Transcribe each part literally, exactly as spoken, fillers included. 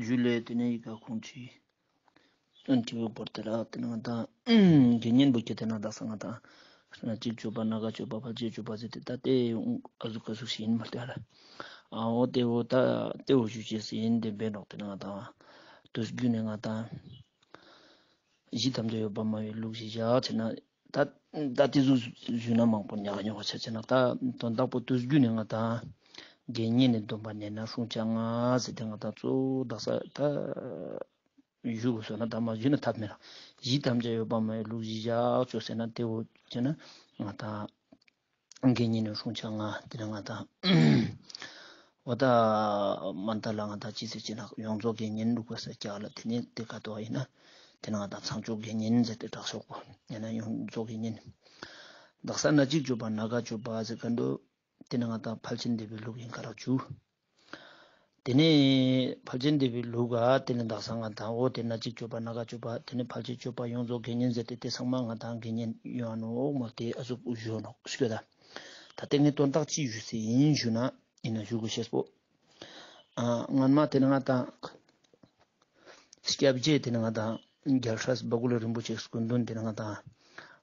ཞུ་ལས་དེ་ནས་ཡི་ག་ཁོང་ཆུའི་ཨན་ཏི་བུ་བོར་དེ་ལ་དེ་ནས་ང་དང་དགེ་བསྙེན་པོ་ཁྱེད་དེ་ན་དག་ས་ང་དང་གཅིག་སྤྱོད་པ་སྣ་ཁ་སྤྱོད་པ་ཕལ་ཆེར་སྤྱོད་པ་ཟེར་ཏེ་ད་ལྟའི་ཨ་ཟུག་ཨ་ཟུག་ཞིག་ཡིན་མ་རེད་ལ། ཨ་འོ་དེ་འོ་ད་དེ་འོ་ཞུ་ཅེས་ཡིན་དེ་འབད་ནོག་དེ་ནས་ང་དང་དུས་རྒྱུན་ནས་ང་དང་གཞི་ཐམས་ཅད་ཡོད་པར་སྨྲ་བའི་ལུགས་ཞེས་བྱ་བྱས་ན། ད་ད་དེ་ཟུག་ཞུས་ན་མང་པོ་ཉག་ཉོག་བྱས་བྱས་ན་ད་དོན་དག་པོ་དུས་རྒྱུན་ནས་ང་དང་དགེ་བསྙེན་ནས་སྡོམ་པ་ནན་ན་སྲུང་བྱ་ང་ཟེར་ཏེ་ང་དང་གཙོ་བོ་དག་ས་ད་ཞུ་དགོས་སོ་ན་ད་མ་ཞུས་ན་ཐབས་མེད་ར། གཞི་ཐམས་ཅད་ཡོད་པར་སྨྲ་བའི་ལུགས་ཞེས་བྱ་བྱས་ཟེར་ན་དེ་འོ་བྱས་ན་ང་དང་དགེ་བསྙེན་ནས་སྲུང་བྱ་ང་དེ་ནས་ང་དང་། འོ་ད་མ་ད་ལ་ང་དང་ཅི་ཟེར་ཅི་ན་ཡོངས་རྫོགས་དགེ་བསྙེན་འདུག་པ་ཟེར་ཀྱག་ལ་དེ་ནས་དེ་ག་དོ་ཡིན་ན་དེ་ན་ང་དང་ཚངས་སྤྱོད་དགེ་བསྙེན་ཟེར་ཏེ་གྲགས་ཤོག་པོ་ཡིན་ན་ཡོངས་རྫོགས་དགེ་བསྙེན། དག་ས་སྣ་གཅིག་སྤྱོད་པ་སྣ་འགའ་སྤྱོད་པ་ཟེར་ག་འདུག་དེ་ནས་ང་དང་ཕལ་ཆེར་འདས་པའི་ལུགས་ཡིན་ག་རག་བཅུ། དེ་ནས་ཕལ་ཆེར་འདས་པའི་ལུགས་ག་དེ་ནས་དག་ས་ང་དང་འོ་དེ་སྣ་གཅིག་སྤྱོད་པ་སྣ་འགའ་སྤྱོད་པ་དེ་ནས་ཕལ་ཆེར་སྤྱོད་པ་ཡོངས་རྫོགས་དགེ་བསྙེན་ཟེར་ཏེ་དེ་ཚང་མ་ང་དང་དགེ་བསྙེན་ཡོང་ནོ་མ་དེ་ཨ་ཟུག་བཞོ་ནོ་ཤོད་ད། ད་དེ་ངས་དོན་དག་ཅི་ཞུ་སྲིད་ཡིན་ཞུ་ན་ཡིན་ན་ཞུ་དགོས་ཤེས་པོ། ཨ་སྔན་མ་དེ་ནས་ང་དང་། སྐྱབས་རྗེ་དེ་ནས་ང་དང་རྒྱལ་སྲས་སྦ་ཀུ་ལ་རིན་པོ་ཆེའི་སྐུ་མདུན་དེ་ནས་ང་དང་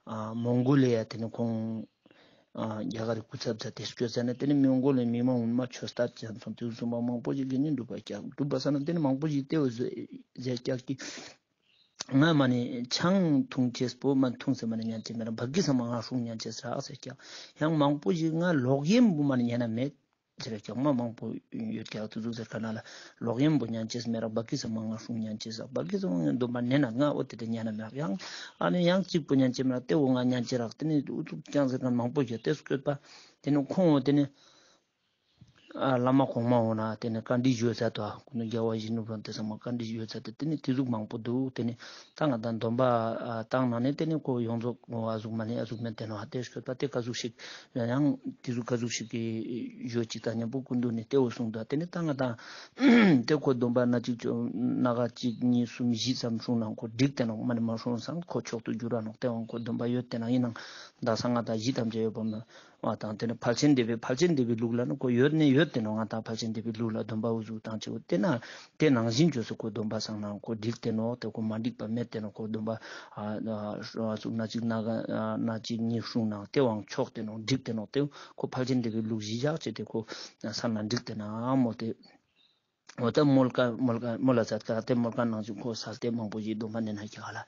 ཨ་མོང་གོ་ལི་ཡ་དེ་ནས་ཁོང་ཨ་རྒྱ་གར་སྐུ་ཚབ་མཛད་དེ་སྐྱོད་ཟ་ནས་དེ་ནས་མོང་གོ་ལི་མི་མང་ངོ་མ་ཆོས་ལྟར་ཅན་སོང་དེ་གསུངས་པ་མང་པོ་ཞིག་དགེ་བསྙེན་སྒྲུབ་པ་རྒྱག་སྒྲུབ་པ་ས་ན་དེ་ནས་མང་པོ་ཞིག་དེ་འོ་ཟེར་ཀྱག་གི། ང་མ་ནི་ཆང་འཐུང་ཅེས་པོ་མ་འཐུང་ཟེར་མ་ནི་ཉན་ཅེས་མེད་ར་བག་གི་ས་མ་ང་སྲུང་ཉན་ཅེས་རག་ཟེར་ཀྱག་ཡང་མང་པོ་ཞིག་ང་ལོག་གཡེམ་པོ་མ་ནི་ཉན་ན་མེད། ཟེར་ཀྱང་མ་མང་པོ་ཡོད་ཀྱང་དུ་ཟུག་ཟེར་ཁ་ན་ལ་ལོག་གཡེམ་པོ་ཉན་ཅེས་མེད་ར་བག་གི་ས་མ་ང་སྲུང་ཉན་ཅེས་ས་བག་གི་ས་མ་ང་འདོན་པ་ནན་ན་ང་འོ་དེ་དེ་ཉན་ན་མེད་ཡང་ཨ་ནི་ཡང་གཅིག་པོ་ཉན་ཅེས་མེད་ར་དེ་འོ་ང་ཉན་ཅེས་རག་དེ་ནི་ཨུ་ཚུགས་ཀྱང་ཟེར་ཁ་མང་པོ་ཡོད་དེ་སྐྱོད་པ་དེ་ནི་ཁོང་འོ་དེ་ནི་ཨ་བླ་མ་གོང་མ་འོ་ན་དེ་ནི་བཀའ་འདྲི་ཞུས་ས་དོ་ཁོ་ནི་རྒྱལ་བ་ཡིད་བཞིན་ནོར་བུ་དེ་ཚང་མ་བཀའ་འདྲི་ཞུས་ས་དེ་དེ་ནི་དེ་ཟུག་མང་པོ་འདུག་དེ་ནི་ད་ང་དང་སྡོམ་པ་བཏང་ན་ནི་དེ་ནི་ཁོ་ཡོངས་རྫོགས་ཨ་ཟུག་མ་ནི་ཨ་ཟུག་མེད་དེ་ནོ་ཧ་དེ་སྐྱོད་པ་དེ་ག་ཟུག་ཞིག་ཡང་དེ་ཟུག་ག་ཟུག་ཞིག་གི་ཡོད་ཅིག་དང་མཉམ་པོ་སྐུ་མདུན་ནས་དེ་འོ་གསུངས་དང་དེ་ནས་ད་ང་དང་དེ་ཁོ་སྡོམ་པ་སྣ་གཅིག་ཅོ་སྣ་ཁ་གཅིག་གཉིས་གསུམ་བཞི་ཙམ་སྲུང་ན་ཁོ་འགྲིག་དེ་ནོག་མ་ནི་མ་སྲུང་སང་ཁོ་མཆོག་ཏུ་འགྱུར་ར་ནོག་དེ་འོང་ཁོ་སྡོམ་པ་ཡོད་དེ་ན་ཡིན་ནང་ད་ས་ང་དང་བཞི་ཐམས་ཅད་ཡོད་པ་མ་བ་དང་དེ་ནས་ཕལ་ཆེར་འདས་པའི་ཕལ་ཆེར་འདས་པའི་ལུགས་ལ་ནི་ཁོ་ཡོད་ནས་ཡོད་དེ་ནོག་ང་དང་ཕལ་ཆེར་འདས་པའི་ལུགས་ལ་སྡོམ་པ་འུ་ཟུག་དང་ཆེ་བོ་དེ་ན་དེ་ནང་བཞིན་བཅོས་སུ་ཁོ་སྡོམ་པ་སང་ན་ཁོ་འགྲིག་དེ་ནོག་དེ་ཁོ་མ་འགྲིག་པ་མེད་དེ་ནོག་ཁོ་སྡོམ་པ། ཨ་ཨ་སུ་སྣ་གཅིག་སྣ་ག་ཨ་སྣ་གཅིག་གཉིས་སྲུང་ནང་དེ་བའང་ཆོག་དེ་ནོག་འགྲིག་དེ་ནོག་དེ་ཁོ་ཕལ་ཆེར་འདི་གི་ལུགས་གཞི་བཞག་བྱས་ཏེ་ཁོ་ས་ན་འགྲིག་དེ་ན་མོ་དེ་འོ་ད་མོལ་ཀ་མོལ་ཀ་མོལ་ལ་ཚད་ཀ་དེ་མོལ་ཀ་ནང་བཞིན་ཁོ་ས་དེ་མང་པོ་ཞིག་སྡོམ་པ་ནན་ན་རྒྱག་ལ་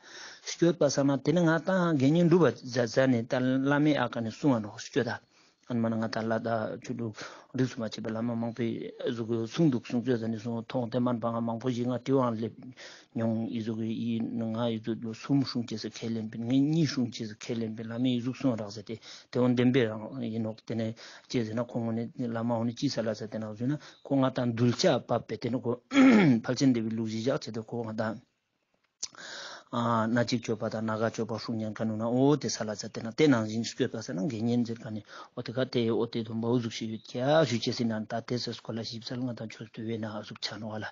སྐྱོད་པ་ས་ན་དེ་ནི་ང་དང་དགེ་བསྙེན་སྒྲུབ་པ་ཛ་ཛ་ནས་ད་བླ་མའི་ཨ་ཀ་ནས་གསུང་བ་ནོག་སྐྱོད་ད། ཨ་ནི་མ་ན་ང་དང་ལ་དྭགས་ཆོས་ལུགས་རིས་སུ་མ་ཆད་པའི་བླ་མ་མང་པོས་གཟུགས་གསུང་འདུག་གསུང་ཆོས་ཟ་ནས་སོང་མཐོང་དེ་མན་པ་ང་མང་པོ་ཞིག་ང་དྲི་བའང་སླེབས་མྱོང་ཡི་གཟུགས་ཡི་ང་ཡི་གཟུགས་ལོ་གསུམ་སྲུང་ཆེས་སུ་ཁས་ལེན་པའི་ངས་གཉིས་སྲུང་ཆེས་སུ་ཁས་ལེན་པའི་བླ་མའི་ཡི་གཟུགས་གསུང་རག་ཟེར་ཏེ་དེ་འོང་བདེན་པའི་རང་ཡིན་ནོག་དེ་ནས་ཅེས་ཟེར་ན་ཁོང་ངོ་ནས་བླ་མ་འོང་ནས་ཅི་ས་ལ་ཟེར་དེ་ནང་བཟོས་ན་ཁོ་ང་དང་གདུལ་བྱ་བབས་པས་དེ་ནི་ཁོ་ཕལ་ཆེར་འདས་པའི་ལུགས་གཞི་བཞག་བྱས་ཏེ་ཁོ་ང་དང་། ཨ་སྣ་གཅིག་སྤྱོད་པ་དང་སྣ་འགའ་སྤྱོད་པ་སྲུང་ཉན་ཁ་ནུ་ན་འོ་དེ་ས་ལ་ཚ་དེ་ན་དེ་ནང་བཞིན་སྤྱོད་པ་ཟེར་ན་དགེ་བསྙེན་ཟེར་ཁ་ནི་འོ་དེ་ཁ་དེ་འོ་དེ་སྡོམ་པ་འུ་ཟུག་ཞིག་ཡོད་ཀྱ་ཞུ་ཅེས་ཟེར་ན་ད་དེ་ཚོ་སྐོར་ལ་ཞིབ་ཚགས་ང་དང་ཆོས་དུ་བས་ན་ཨ་ཟུག་ཆ་ནོ་བ་ལ།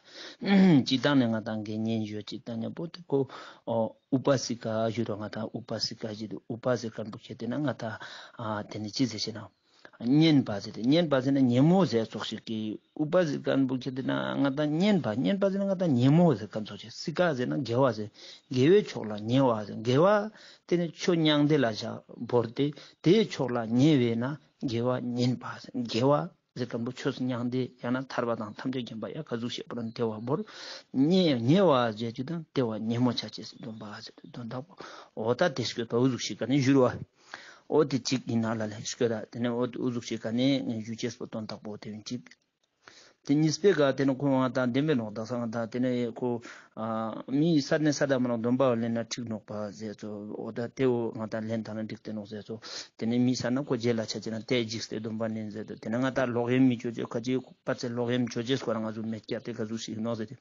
སྤྱི་བཏང་ནས་ང་དང་དགེ་བསྙེན་ཡོད་ཅིག་དང་མཉམ་པོ་དེ་ཁོ་འོ་ཨུ་པ་སི་ཀ་ཞུ་རོ་ང་དང་ཨུ་པ་སི་ཀ་ཞིག་འདུག་ཨུ་པ་སི་ཀ་འབུ་ཁྱེད་དེ་ན་ང་དང་ཨ་དེ་ནི་ཅི་ཟེར་ཞེ་ན། བསྙེན་པ་ཟེར་ཏེ་བསྙེན་པ་ཟེར་ན་ཉན་མོ་ཟེར་ཙོགས་ཤིག་གི་ཨུ་པ་སི་ཀ་འབུ་ཁྱེད་དེ་ན་ང་དང་བསྙེན་པ་བསྙེན་པ་ཟེར་ན་ང་དང་ཉན་མོ་ཟེར་ཁ་ཙོགས་ཤིག་སི་ཀ་ཟེར་ན་དགེ་བ་ཟེར་དགེ་བའི་ཕྱོགས་ལ་ཉེ་བ་ཟེར་དགེ་བ་དེ་ནི་ཆོས་མྱང་འདས་ལ་བཞག་བོར་ཏེ་དེའི་ཕྱོགས་ལ་ཉེ་བས་ན་དགེ་བ་བསྙེན་པ་ཟེར་དགེ་བ་ཟེར་ཁ་འབུ་ཆོས་སུ་མྱང་འདས་ཡང་ན་ཐར་པ་དང་ཐམས་ཅད་མཁྱེན་པ་ཡ་ག་ཟུག་ཤེས་པ་ར་དེ་བ་བོར་ཉེ་ཉེ་བ་ཟེར་གྱི་དང་དེ་བ་ཉེ་མོ་ཆ་ཅེས་སི་སྡོམ་པ་ཟེར་དོན་དག་པོ་འོ་ད་དེ་སྐྱོད་པ་འུ་ཟུག་ཤིག་ག་ནི་བཞུར་བ། འོ་དེ་གཅིག་ཡིན་ན་ལ་ལས་སྐྱོད་ད་དེ་ནས་འོ་དེ་འུ་ཟུག་ཤིག་ག་ནི་ཞུ་ཅེས་པོ་དོན་དག་པོ་དེ་ཡིན་གཅིག་དེ་གཉིས་པའི་ག་དེ་ནི་ཁོ་ང་དང་བདེན་པའི་ནོག་དག་ས་ང་དང་དེ་ནས་ཁོ་ཨ་མི་ས་ནས་ས་དང་མ་ནོག་སྡོམ་པ་ལེན་ན་འགྲིག་ནོག་པ་ཟེར་ཚོ་འོ་ད་དེ་འོ་ང་དང་ལེན་ཐང་ན་འགྲིག་དེ་ནོག་ཟེར་ཚོ་དེ་ནས་མི་ས་ན་ཁོ་རྗེས་ལ་ཆ་ཅེ་ན་དེ་འཇིགས་ཏེ་སྡོམ་པ་ལེན་ཟེར་དོ་དེ་ནས་ང་དང་ལོག་གཡེམ་མི་ཅོ་ཅེས་ཁ་ཅིག་པ་ཚེ་ལོག་གཡེམ་ཅོ་ཅེས་ཁོ་རང་ང་ཚོ་མེད་ཀྱ་དེ་ག་ཟུག་ཞིག་ནོག་ཟེར་ཏེ།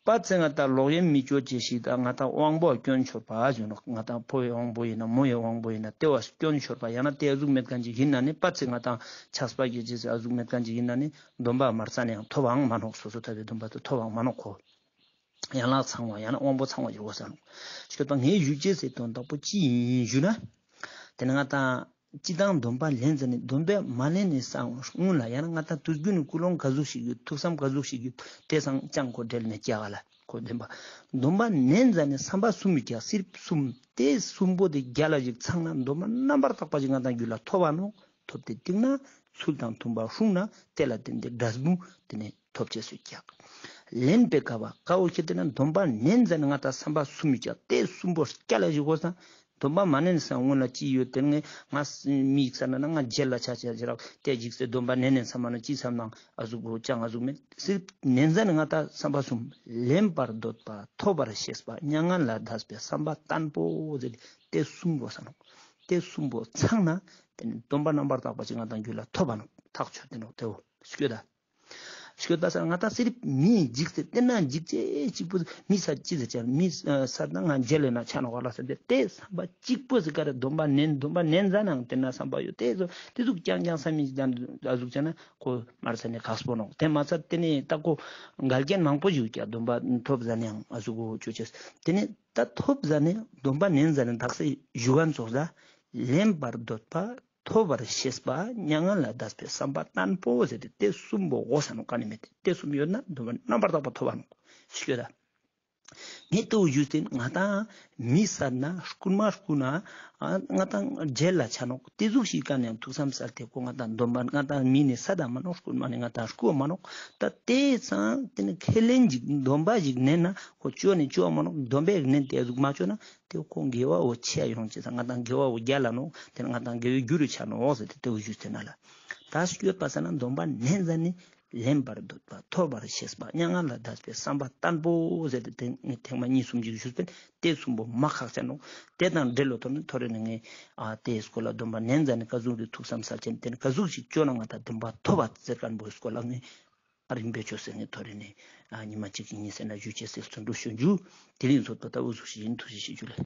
པ་ཚེ་ང་དང་ལོག་གཡེམ་མི་ཅོ་ཅེས་ཤིག་དང་ང་དང་དབང་པོ་སྐྱོན་ཤོར་པ་ཞུ་ནོག་ང་དང་ཕོ་བའི་དབང་པོ་ཡིན་ན་མོ་ཡི་དབང་པོ་ཡིན་ན་དེ་བ་སྐྱོན་ཤོར་པ་ཡང་ན་དེ་ཟུག་མེད་མཁན་ཅིག་ཡིན་ན་ནི་པ་ཚེ་ང་དང་ཆགས་པ་སྐྱེ་ཅེས་ཟེར་ཨ་ཟུག་མེད་མཁན་ཅིག་ཡིན་ན་ནི་སྡོམ་པ་མར་ས་ནས་ཡང་ཐོབ་ཨང་མ་ནོག་སོ་སོ་ཐབས་པའི་སྡོམ་པ་དེ་ཐོབ་ཨང་མ་ནོག་གོ། ཡན་ལག་ཚང་བ་ཡང་ན་དབང་པོ་ཚང་བ་ཡོད་གོ་ས་ནོག་ཤོད་པ་ངས་ཞུ་ཅེས་ཟེར་དོན་དག་པོ་ཅི་ཡིན་ཞུ་ན། དེ་ནི་ང་དང་ སྤྱི་བཏང་སྡོམ་པ་ལེན་ཟེར་ནས་སྡོམ་པ་མ་ལེན་ནས་སང་སྔོན་ལ་ཡང་ན་ང་ད་དུས་རྒྱུན་ནས་ཀུན་སློང་ག་ཟུག་ཞིག་ཡོད། ཐུགས་བསམ་ག་ཟུག་ཞིག་ཡོད། དེ་སང་ཅང་ཁོ་འབྲེལ་མེད་ཀྱག་ལ་ཁོ་བདེན་པ། སྡོམ་པ་ལེན་ཟེར་ནས་བསམ་པ་གསུམ་ཡོད་ཀྱག་སྲིད་གསུམ། དེ་གསུམ་པོ་དེ་རྒྱལ་ལ་ཞིག་ཚང་ན་སྡོམ་པ་རྣམ་པར་དག་པ་ཞིག་ང་དང་རྒྱུད་ལ་ཐོབ་པ་ནོ། ཐོབ་སྟེ་བཏིང་ན་ཚུལ་དང་མཐུན་པར་བསྲུངས་ན་དེ་ལ་བརྟེན་ཏེ་འབྲས་བུ་དེ་ནས་ཐོབ་ཅེས་སུ་ཀྱག་ལེན་པའི་སྐབས་ཀ་བོ་ཁྱེད་དེ་ན་སྡོམ་པ་ལེན་ཟེར་ནས་ང་ད་བསམ་པ་གསུམ་ཡོད་ཀྱག་དེ་གསུམ་པོ་རྒྱལ་ལ་ཞིག་གོ་སང་། སྡོམ་པ་མ་ལེན་སང་སྔོན་ལ་ཅི་ཡོད་དེ་ངས་ང་མི་ཡིག་ས་ན་ན་ང་རྒྱལ་ལ་ཆ་ཆ་ཆ་རག་དེ་འཇིགས་སེ་སྡོམ་པ་ནན་ནན་ས་མ་ན་ཅི་བསམ་ནང་ཨ་ཟུག་གོ་ཅང་ཨ་ཟུག་མེད་སྲིད་ནན་ཟ་ནི་ང་ད་བསམ་པ་གསུམ། ལེན་པར་འདོད་པ་ཐོབ་པར་ཤེས་པ་མྱ་ངན་ལས་འདས་པའི་བསམ་པ་བརྟན་པོ་ཟེར་དེ་གསུམ་གོ་ས་ནོ། དེ་གསུམ་པོ་ཚང་ན་དེ་ནི་སྡོམ་པ་རྣམ་པར་དག་པ་ཅིག་ང་དང་རྒྱུད་ལ་ཐོབ་པ་ནོ་ཐག་ཆོད་དེ་ནོ་དེའོ་སྐྱོ་ད། ཤོད་ད་ས་ང་ད་སི་རིབ་མི་འཇིགས་ཏེ་བལྟས་ན་འཇིགས་ཆེ་གཅིག་པུ་མི་ས་ཅི་ཟེར་ཅང་མི་ས་ན་ང་མཇལ་ལེ་ན་ཆ་ནོ་ག་ལ་ས་དེ་དེ་བསམ་པ་གཅིག་པུ་ཟེར་ག་རེ་སྡོམ་པ་ནན་སྡོམ་པ་ནན་ཟ་ནང་དེ་ན་བསམ་པ་ཡོད་དེ་ཟོ་དེ་ཟུག་ཀྱང་ཀྱང་ས་མི་ཟ་ཟུག་ཅ་ན་ཁོ་མར་ས་ནས་ཁག་སྤོ་ནོ་དེ་མ་ཚད་དེ་ནས་ད་ཁོ་འགལ་རྐྱེན་མང་པོ་ཞིག་ཀྱང་སྡོམ་པ་ཐོབ་ཟ་ནས་ཨ་ཟུག་གོ་ཅོ་ཅེས་དེ་ནས་ད་ཐོབ་ཟ་ནས་སྡོམ་པ་ནན་ཟ་ནས་དག་ས་ཞུ་ག་ཚོགས་ཟ་ལེན་པར་འདོད་པ། ཐོབ་པར་ཤེས་པ་མྱ་ངན་ལས་འདས་པའི་བསམ་པ་བརྟན་པོ་ཟེར་ཏེ་དེ་གསུམ་པོ་འོ་ས་ནོ་ག་ནི་མེད་དེ་དེ་གསུམ་ཡོད་ན་སྡོམ་པ་རྣམ་པར་དག་པ་ཐོབ་པ་ནོ་ཤོད་ད། ངས་ལྟོས་ཞུས་ཏེ་ང་དང་མི་ས་ན་རྐུན་མ་རྐུ་ན་ང་དང་རྒྱལ་ལ་ཆ་ནོ་དེ་ཟུག་ཞིག་ག་ནས་ཐུགས་བསམ་གསལ་ཏེ་ཁོ་ང་དང་སྡོམ་པ་ང་དང་མི་ནི་ས་ད་མ་ནོ་རྐུན་མ་ནི་ང་དང་རྐུ་མ་ནོ་ད་དེ་ཚང་དེ་ནི་ཁས་ལེན་ཅིག་སྡོམ་པ་ཞིག་ནན་ན་ཁོ་ཅོ་ནི་ཅོ་མ་ནོ་སྡོམ་པས་ནན་དེ་ཟུག་མ་ཅོ་ན། དེ་ཁོང་དགེ་བའོ་ཆེ་ཡོང་ཅེས་ང་དང་དགེ་བའོ་རྒྱ་ལ་ནོ། དེ་ང་དང་དགེ་བའི་རྒྱུ་རུ་ཆ་ནོ་ཟེར་ཏེ་དེ་བོ་ཞུས་ཟེར་ན་ལ། ད་སྐྱོད་པ་ས་ན་སྡོམ་པ་ནན་ཟ་ནི་ལེན་པར་འདོད་པ་ཐོབ་པར་ཤེས་པ་མྱ་ངན་ལས་འདས་པའི་བསམ་པ་བརྟན་པོ་ཟེར་ཏེ་དེ་ངས་ཐེངས་མ་གཉིས་གསུམ་ཅིག་ཞུས་པས་དེ་གསུམ་པོ་མ་ཁག་ཆ་ནོ། དེ་དང་འབྲེལ་ལོ་ཐོར་ནི་ཐོ་རེ་ནི་ངས་ཨ་དེའི་སྐོར་ལ་སྡོམ་པ་ནན་ཟ་ནི་ག་ཟུག་རེ་ཐུགས་བསམ་གསལ་ཅན་དེ་ནི་ག་ཟུག་ཞིག་ཅོ་ན་ང་དང་སྡོམ་པ་ཐོབ་པ་ཟེར་མཁན་པོའི་སྐོར་ལ་ངས། རིམ་པས་ཆོས་ཟེར་ངས་ཐོ་རེ་ནས་ཉི་མ་གཅིག་གཉིས་ཟེར་ན་ཞུ་ཅེས་ཟེར་ཚོན་འགྲུ་ཞུ་རྒྱུ། དེ་རིང་ཚོ་ད་ལྟ་འུ་ཟུག་ཞིག་ཡིན་ཐུགས་རྗེ་ཆེ་ཞུ་ལེ།